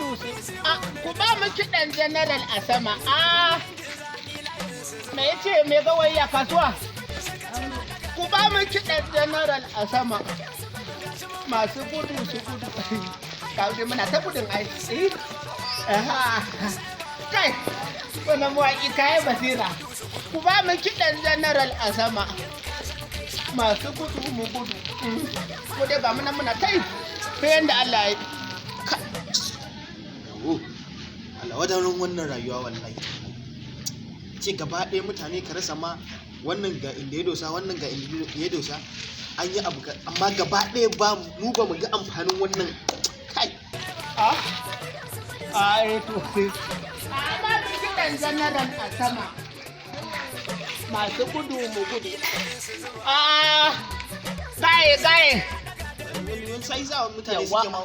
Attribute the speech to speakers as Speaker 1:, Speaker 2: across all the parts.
Speaker 1: gudu su a ku ba mu kiɗan general a sama. A me yace me gawayi a kasuwa? Ku ba mu kiɗan general a sama. Masu gudu su gudu. Kawo muna ta gudun ai. Eh? Aha. Kai, wannan mawaƙi kayi basira. Ku ba mu kiɗan general a sama. Masu gudu mu gudu. Mu dai ga muna muna tai. Sai yanda Allah ya yi.
Speaker 2: Oh, Allah wadarin wannan rayuwa wallahi. Ce gaba ɗaya mutane ka rasa ma wannan ga inda ya dosa, wannan ga inda ya dosa. An yi abu amma gaba ɗaya ba mu ba mu ga amfanin wannan kai.
Speaker 1: A? A eh to. A ba mu kiɗan general a sama. Masu gudu mu gudu. A gaye gaye.
Speaker 2: Wani sai sa mutane
Speaker 1: Yawwa.
Speaker 2: suke ma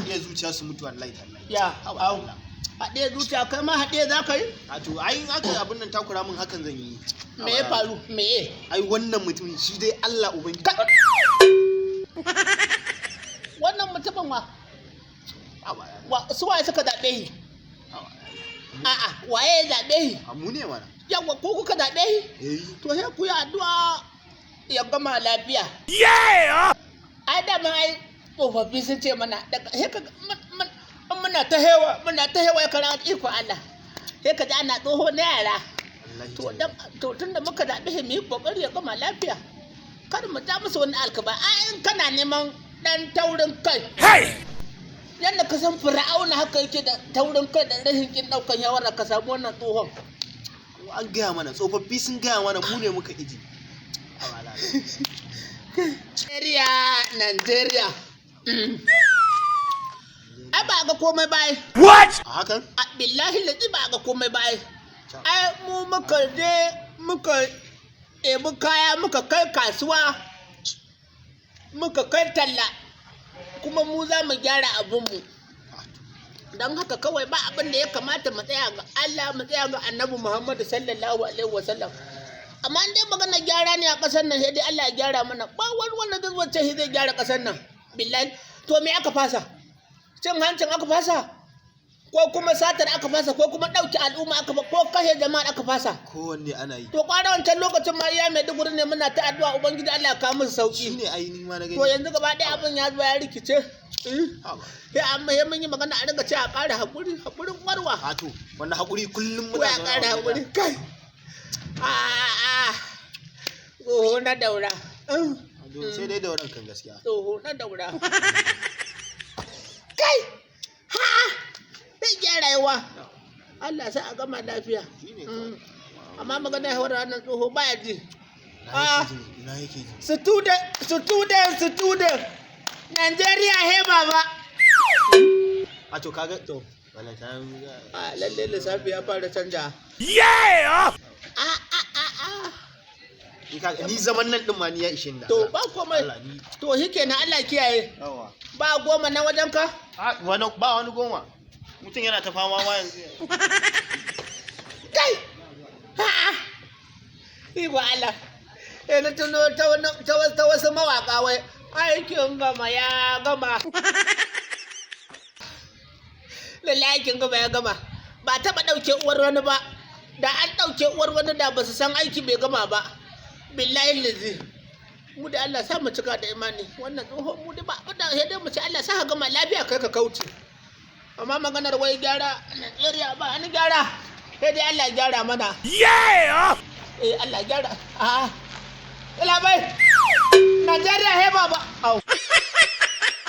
Speaker 2: iya zuciya su mutu wallahi tallahi.
Speaker 1: Ya,
Speaker 2: Haba
Speaker 1: au.
Speaker 2: Allah.
Speaker 1: Haɗe zuciya kai ma haɗe za ka yi?
Speaker 2: A to ai in aka abin nan takura min hakan zan yi.
Speaker 1: Me ya faru? Me?
Speaker 2: Ai wannan mutumin shi dai Allah ubangiji.
Speaker 1: Wannan mutumin wa?
Speaker 2: Haba,
Speaker 1: Wa su waye suka zaɓe shi?
Speaker 2: haba.
Speaker 1: A'a, waye ya zaɓe shi?
Speaker 2: A mu ne mana.
Speaker 1: Yawwa ko kuka zaɓe shi?
Speaker 2: Eh.
Speaker 1: To sai ku yi addu'a ya gama lafiya. Yeah! Ai da ai tsofaffi sun ce mana daga sai ka muna ta hewa muna ta hewa ya kara iko Allah. Sai ka ji ana tsoho na yara.
Speaker 2: Wallahi.
Speaker 1: To dan to tunda muka zaɓe shi mu yi kokari ya gama lafiya. Kar mu ja musu wani alkaba. Ai in kana neman dan taurin kai. Yadda ka san fir'auna haka yake da taurin kai da rashin kin daukan yawara ka samu wannan tsohon.
Speaker 2: An gaya mana, tsofaffi sun gaya mana, mu ne muka iji. Haba Allah.
Speaker 1: Nigeria, Nigeria. Ai ba ga komai ba ai.
Speaker 2: A hakan?
Speaker 1: A billahi lazi ba ga komai ba ai. Ai mu muka je muka ɗebi kaya muka kai kasuwa muka kai talla kuma mu za mu gyara abinmu. Don haka kawai ba abin da ya kamata mu tsaya ga Allah mu tsaya ga Annabi Muhammadu sallallahu alaihi wasallam. Amma in dai magana gyara ne a ƙasar nan sai dai Allah ya gyara mana. Ba wani wanda zai zo ce shi zai gyara ƙasar nan. Billahi. To me aka fasa? Cin hancin aka fasa? Ko kuma satar aka fasa ko kuma ɗauki al'umma aka ko kashe jama'a aka fasa?
Speaker 2: Kowanne ana yi.
Speaker 1: To kwara wancan lokacin ma iya Maiduguri ne muna ta addu'a Ubangiji Allah ya kawo musu sauki.
Speaker 2: Shi ne ai ni ma na gani.
Speaker 1: To yanzu gaba ɗaya abin ya zo ya rikice.
Speaker 2: Haba.
Speaker 1: Sai an mai mun yi magana a ringa ce a ƙara haƙuri, haƙurin warwa.
Speaker 2: A to wannan haƙuri kullum
Speaker 1: Ko
Speaker 2: muna
Speaker 1: ya
Speaker 2: zaune a
Speaker 1: ƙara
Speaker 2: waje
Speaker 1: haƙuri
Speaker 2: ɗaya.
Speaker 1: kai. A a tsoho na daura.
Speaker 2: To, sai dai dauran kan gaskiya.
Speaker 1: Tsoho na daura. Kai! Ha! Zai gyara rayuwa. Allah sa a gama lafiya.
Speaker 2: Shi ne kawai.
Speaker 1: Amma magana ya hawar ranar tsoho baya ji.
Speaker 2: Ina yake ji? Ina yake ji?
Speaker 1: Student, student, student. Nigeria he baba.
Speaker 2: A to kaga to. Wala ta
Speaker 1: A lalle lissafi ya fara canja. Yeah! A a a a.
Speaker 2: ni kaga ni zaman nan din ma ni ya ishe ni da
Speaker 1: To
Speaker 2: Allah.
Speaker 1: ba komai.
Speaker 2: Allah ni.
Speaker 1: To shikenan Allah kiyaye.
Speaker 2: Yawa.
Speaker 1: Ba goma na wajen ka?
Speaker 2: A wani ba wani goma. Mutum yana ta fama ma yanzu.
Speaker 1: Kai! Ha! Iko Allah. Eh na tuno ta wani ta wasu mawaka wai aikin gama ya gama. Lalle aikin gama ya gama. Ba taɓa ɗauke uwar wani ba. Da an ɗauke uwar wani da ba su san aiki bai gama ba. Billahi lazi. Mu da Allah sa mu cika da imani. Wannan tsohon mu da ba abin da sai dai mu ce Allah sa ka gama lafiya kai ka kauce. Amma maganar wai gyara Najeriya ba wani gyara. Sai dai Allah ya gyara mana. Yeah! Eh Allah ya gyara. A'a. Ila bai. Najeriya he baba. Au.